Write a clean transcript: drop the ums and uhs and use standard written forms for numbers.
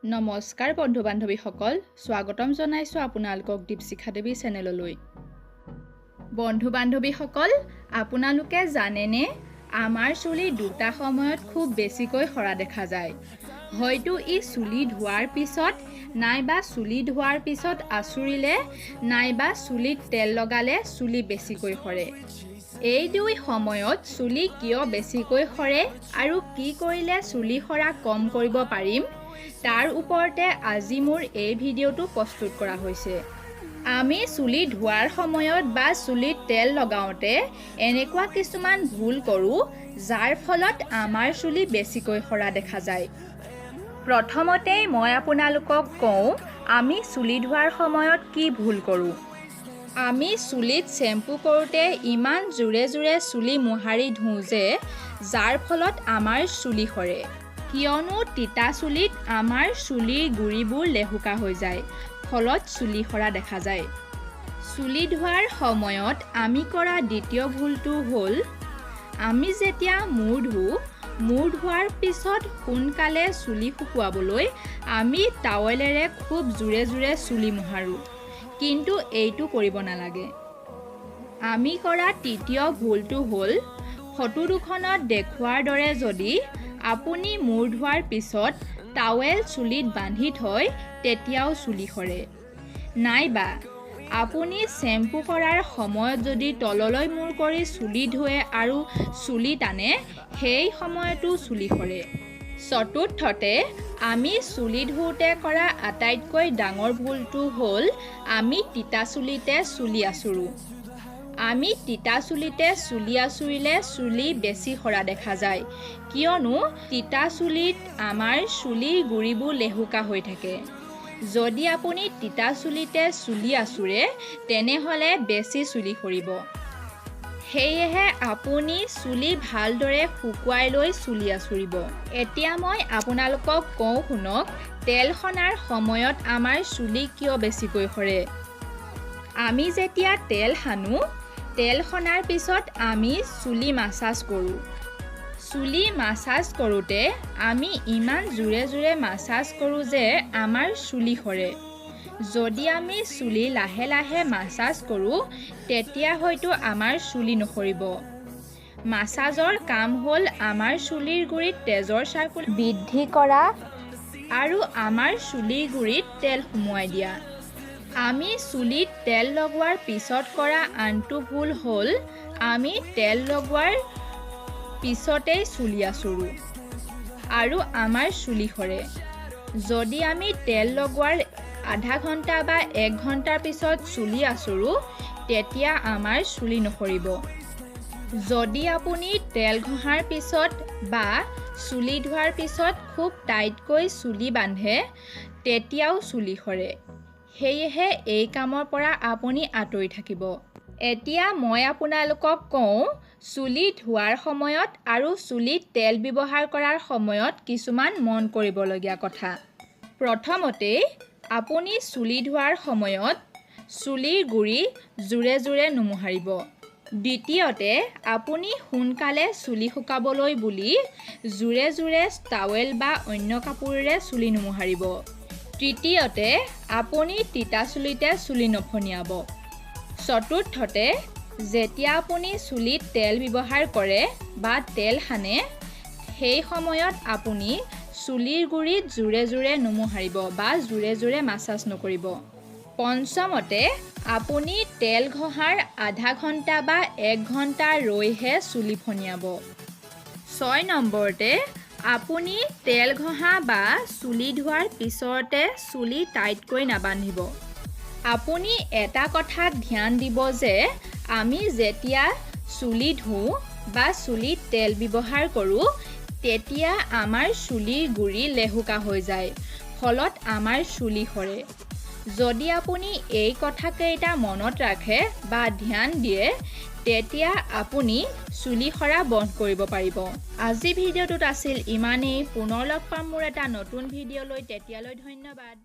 নমস্কাৰ বন্ধু বান্ধৱীসকল, স্বাগতম জনাইছোঁ আপোনালোকক দীপশিখা দেৱী চেনেললৈ। বন্ধু বান্ধৱীসকল, আপোনালোকে জানেনে আমাৰ চুলি দুটা সময়ত খুব বেছিকৈ সৰা দেখা যায়। হয়তো ই চুলি ধোৱাৰ পিছত নাইবা চুলি ধোৱাৰ পিছত আঁচুৰিলে নাইবা চুলিত তেল লগালে চুলি বেছিকৈ সৰে। এই দুই সময়ত চুলি কিয় বেছিকৈ সৰে আৰু কি কৰিলে চুলি সৰা কম কৰিব পাৰিম, তাৰ ওপৰতে আজি মোৰ এই ভিডিঅ'টো প্ৰস্তুত কৰা হৈছে। আমি চুলি ধোৱাৰ সময়ত বা চুলিত তেল লগাওঁতে এনেকুৱা কিছুমান ভুল কৰোঁ, যাৰ ফলত আমাৰ চুলি বেছিকৈ সৰা দেখা যায়। প্ৰথমতেই মই আপোনালোকক কওঁ, আমি চুলি ধোৱাৰ সময়ত কি ভুল কৰোঁ। আমি চুলিত শ্বেম্পু কৰোঁতে ইমান জোৰে জোৰে চুলি মোহাৰি ধোওঁ যে যাৰ ফলত আমাৰ চুলি সৰে। কিয়নো তিতা চুলিত আমাৰ চুলিৰ গুৰিবোৰ লেহুকা হৈ যায়, ফলত চুলি সৰা দেখা যায়। চুলি ধোৱাৰ সময়ত আমি কৰা দ্বিতীয় ভুলটো হ'ল, আমি যেতিয়া মূৰ ধোওঁ, মূৰ ধোৱাৰ পিছত সোনকালে চুলি শুকুৱাবলৈ আমি টাৱেলেৰে খুব জোৰে জোৰে চুলি মোহাৰোঁ, কিন্তু এইটো কৰিব নালাগে। আমি কৰা তৃতীয় ভুলটো হ'ল, ফটো দুখনত দেখুওৱাৰ দৰে যদি আপুনি মূৰ ধোৱাৰ পিছত টাৱেল চুলিত বান্ধি থয়, তেতিয়াও চুলি সৰে। নাইবা আপুনি শ্বেম্পু কৰাৰ সময়ত যদি তললৈ মূৰ কৰি চুলি ধোৱে আৰু চুলি টানে, সেই সময়তো চুলি সৰে। চতুৰ্থতে, আমি চুলি ধোওঁতে কৰা আটাইতকৈ ডাঙৰ ভুলটো হ'ল, আমি তিতা চুলিতে চুলি আঁচোৰোঁ। আমি তিতা চুলিতে চুলি আঁচুৰিলে চুলি বেছি সৰা দেখা যায়, কিয়নো তিতা চুলিত আমাৰ চুলিৰ গুৰিবোৰ লেহুকা হৈ থাকে। যদি আপুনি তিতা চুলিতে চুলি আঁচোৰে, তেনেহ'লে বেছি চুলি সৰিব। সেয়েহে আপুনি চুলি ভালদৰে শুকুৱাই লৈ চুলি আঁচুৰিব। এতিয়া মই আপোনালোকক কওঁ শুনক, তেল সনাৰ সময়ত আমাৰ চুলি কিয় বেছিকৈ সৰে। আমি যেতিয়া তেল সানো, তেল সনাৰ পিছত আমি চুলি মাছাজ কৰোঁ। চুলি মাছাজ কৰোঁতে আমি ইমান জোৰে জোৰে মাছাজ কৰোঁ যে আমাৰ চুলি সৰে। যদি আমি চুলি লাহে লাহে মাছাজ কৰোঁ, তেতিয়া হয়তো আমাৰ চুলি নসৰিব। মাছাজৰ কাম হ'ল আমাৰ চুলিৰ গুৰিত তেজৰ চাৰ্কুল বৃদ্ধি কৰা আৰু আমাৰ চুলিৰ গুৰিত তেল সুমুৱাই দিয়া। আমি চুলিত তেল লগোৱাৰ পিছত কৰা আনটো ভুল হ'ল, আমি তেল লগোৱাৰ পিছতেই চুলি আঁচোৰোঁ আৰু আমাৰ চুলি সৰে। যদি আমি তেল লগোৱাৰ আধা ঘণ্টা বা এক ঘণ্টাৰ পিছত চুলি আঁচোৰোঁ, তেতিয়া আমাৰ চুলি নসৰিব। যদি আপুনি তেল ঘঁহাৰ পিছত বা চুলি ধোৱাৰ পিছত খুব টাইটকৈ চুলি বান্ধে, তেতিয়াও চুলি সৰে। সেয়েহে এই কামৰ পৰা আপুনি আঁতৰি থাকিব। এতিয়া মই আপোনালোকক কওঁ, চুলি ধোৱাৰ সময়ত আৰু চুলিত তেল ব্যৱহাৰ কৰাৰ সময়ত কিছুমান মন কৰিবলগীয়া কথা। প্ৰথমতেই, আপুনি চুলি ধোৱাৰ সময়ত চুলিৰ গুৰি জোৰে জোৰে নোমোহাৰিব। দ্বিতীয়তে, আপুনি সোনকালে চুলি শুকাবলৈ বুলি জোৰে জোৰে টাৱেল বা অন্য কাপোৰেৰে চুলি নোমোহাৰিব। তৃতীয়তে, আপুনি তিতা চুলিতে চুলি নফনিয়াব। চতুৰ্থতে, যেতিয়া আপুনি চুলিত তেল ব্যৱহাৰ কৰে বা তেল সানে, সেই সময়ত আপুনি চুলিৰ গুৰিত জোৰে জোৰে নোমোহাৰিব বা জোৰে জোৰে মাছাজ নকৰিব। পঞ্চমতে, আপুনি তেল ঘঁহাৰ আধা ঘণ্টা বা এক ঘণ্টা ৰৈহে চুলি ফনিয়াব। 6 নম্বৰতে, আপুনি তেল ঘঁহা বা চুলি ধোৱাৰ পিছতে চুলি টাইটকৈ নাবান্ধিব। আপুনি এটা কথাত ধ্যান দিব যে আমি যেতিয়া চুলি ধোওঁ বা চুলিত তেল ব্যৱহাৰ কৰোঁ, তেতিয়া আমাৰ চুলিৰ গুৰি লেহুকা হৈ যায়, ফলত আমাৰ চুলি সৰে। যদি আপুনি এই কথাকেইটা মনত ৰাখে বা ধ্যান দিয়ে, তেতিয়া আপুনি চুলি সৰা বন্ধ কৰিব পাৰিব। আজি ভিডিঅ'টোত আছিল ইমানেই। পুনৰ লগ পাম মোৰ এটা নতুন ভিডিঅ'লৈ। তেতিয়ালৈ ধন্যবাদ।